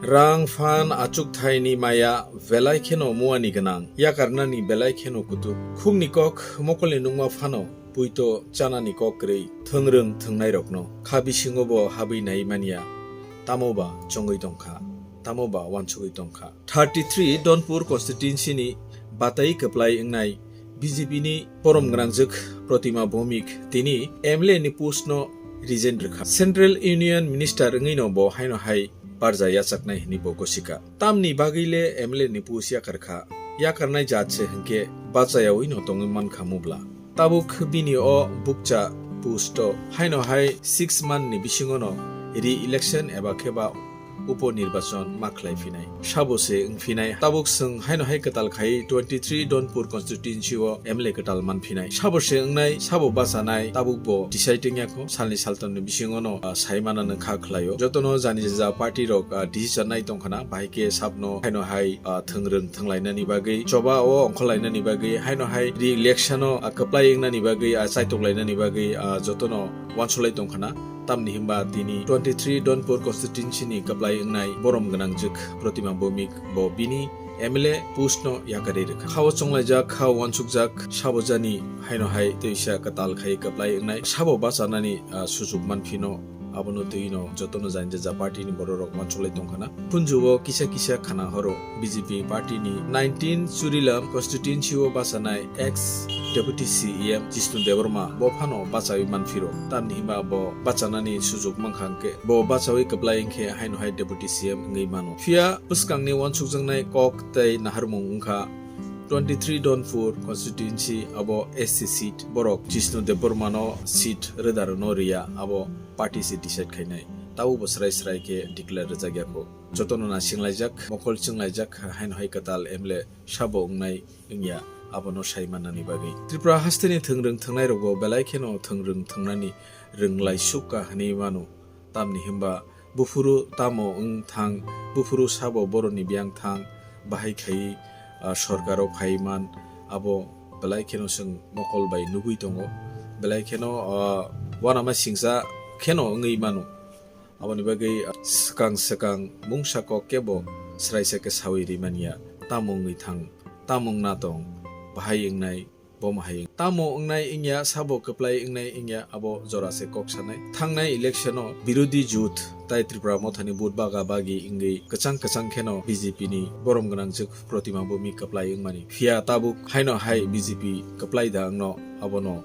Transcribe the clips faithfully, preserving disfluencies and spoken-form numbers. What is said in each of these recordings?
Rang phan achukthai ni maya belai kheno muani gwnang, yakarnani belai kheno kutuk. Khukni kok mokolni nungma phano puito chanani kok kwrwi, thwngrwng thwngnairokno kha bisingo bo habwi nai manya, tamo ba chongwi tongkha, tamo ba wansugwi tongkha. Thirty three Donpur constituency ni batai kwplai wngnai B J P ni borom gwnangjwk Protima Bhowmik tini M L A ni post no resign rwkha. Central Union Minister wngwi no bo haino hai barja yachaknai hwnwi bo gosikha. Tamni bagwi le M L A ni post yakarkha. Yakarnai jat se hwnkhe bachayawi no tongwi mankha mubla. Tabuk bini o bukcha post o haino hai six month ni bisingo no re-election eba khe ba upo nirbachon ma khlai phinai. Sabo se wng phinai. Tabuk chwng haino hai kwtal khai twenty three Donpur constituency o M L A kwtal man phinai. Sabo se wngnai, sabo bachanai, tabuk bo decide wngya kho. Salni saltam ni bisingo no, ah, sai mana nang kha khlai o. Jotono jani jaja party rok, ah, decision nai tongkhana, bahai khe sabno haino hai, ah, thwngrwng thwnglainani bagwi, choba o ongkhorlainani bagwi, haino hai re-election o, ah, kwplai wngnani bagwi, ah, chaitok lainani bagwi, ah, jotono wansulai tongkhana. Tamni himba tini twenty three Donpur constituency ni kwplai wngnai borom gwnangjwk Protima Bhowmik bo bini M L A post no yakarwi rwkha. Khao chonglaijak, khao wansukjak, sabo jani haino hai teisa kwtal khai kwplai wngnai, sabo bachanani, ah, sujuk manphino, abono twi no jotono jani jaja party ni borok rok wansuklai tongkhana. Phunju o kisa kisa khana horo B J P party ni nineteen Churilam constituency o bachanai ex Deputy C E M Jishnu Debbarma bo phano bachawi manphiro. Tamni himba bo bachanani sujuk mankha hwnkhe, bo bachawi kwplai wngkhe haino hai Deputy C M wngwi mano. Phiya bwskangni wansukjaknai kok tei naharmung wngkha twenty three Donpur constituency abo S C seat, borok Jishnu Debbarma no seat rwda rwno riya, abo party se decide khainai. Tabuk bo srai srai khe declare rwjak ya kho. Jotono naisinglaijak, mokol chwnglaijak, haino hai kwtal M L A sabo wngnai wngya, abono sai mannani bagwi. Tripura hasteni thwngrwng thwngnairokbo belai kheno thwngrwng thwngnani rwng lai sukha hwnwi mano. Tamni himba buphuru tamo wng thang, buphuru sabo boroni biyang thang, bahai khai, ah, sorkaro phai man, abo belai kheno chwng mokol bai nugwi tongo. Belai kheno, ah, uanama singcha kheno wngwi mano. Aboni bagwi, ah, swkang swkang mungsa kok kebo swraisa khe sawi rimanya. Tamo wngwi thang, tamo wngna tong, bahai wngnai, bo mahai wng-, tamo wngnai wngya, sabo kwplai wngnai wngya, abo jora se kok sanai. Thangnai election o birodhi jut tai Tripura mothani vote baga bagi wngwi kwchang kwchang kheno B J P ni borom gwnangjwk Protima Bhowmik kwplai wngmani. Phiya tabuk haino hai B J P kwplai da wngno, abono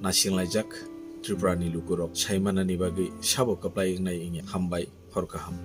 naisinglaijak Tripura ni lukurok sai manani bagwi sabo kwplai wngnai wngya. Hambai, hor kaham.